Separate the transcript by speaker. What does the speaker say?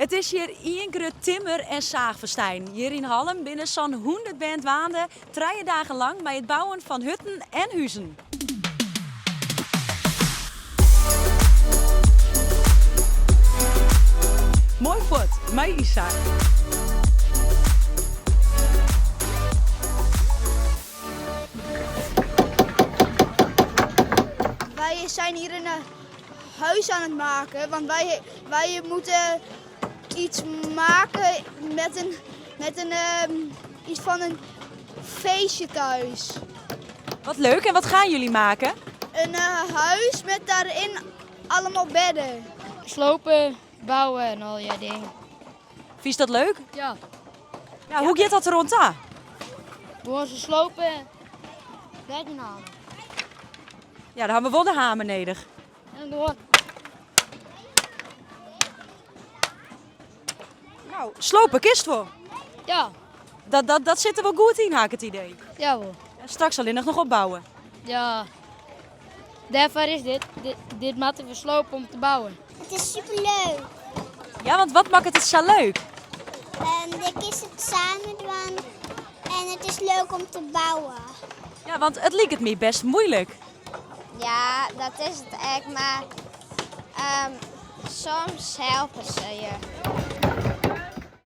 Speaker 1: It is hjir ien grut timmer en saachfestijn. Hjir yn Hallum binne sa'n 100 bern dwaande, trije dagen lang mei it bouwen fan hutten en huzen. Moai fuort mei Isa.
Speaker 2: Wij zijn hier een huis aan het maken, want wij, wij moeten iets maken met een, met een, um, iets van een feestje thuis.
Speaker 1: Wat leuk, en wat gaan jullie maken?
Speaker 2: Een uh, huis met daarin allemaal bedden.
Speaker 3: Slopen, bouwen en al die dingen.
Speaker 1: Vind je dat leuk?
Speaker 3: Ja.
Speaker 1: Ja, hoe gaat dat rond daar?
Speaker 3: Door ze slopen, bedden halen.
Speaker 1: Ja, daar hebben we wel de hamer nodig.
Speaker 3: En door.
Speaker 1: Nou, slopen kist wel.
Speaker 3: Ja.
Speaker 1: Dat, dat, dat zit er wel goed in, haak het idee.
Speaker 3: Ja hoor.
Speaker 1: En straks alleen nog opbouwen.
Speaker 3: Ja. Daarvoor is dit. Dit, dit moeten we slopen om te bouwen.
Speaker 4: Het is superleuk.
Speaker 1: Ja, want wat maakt het zo leuk?
Speaker 4: Um, de kist het samen doen en het is leuk om te bouwen.
Speaker 1: Ja, want het lijkt het me best moeilijk.
Speaker 5: Ja, dat is het echt, maar um, soms helpen ze je.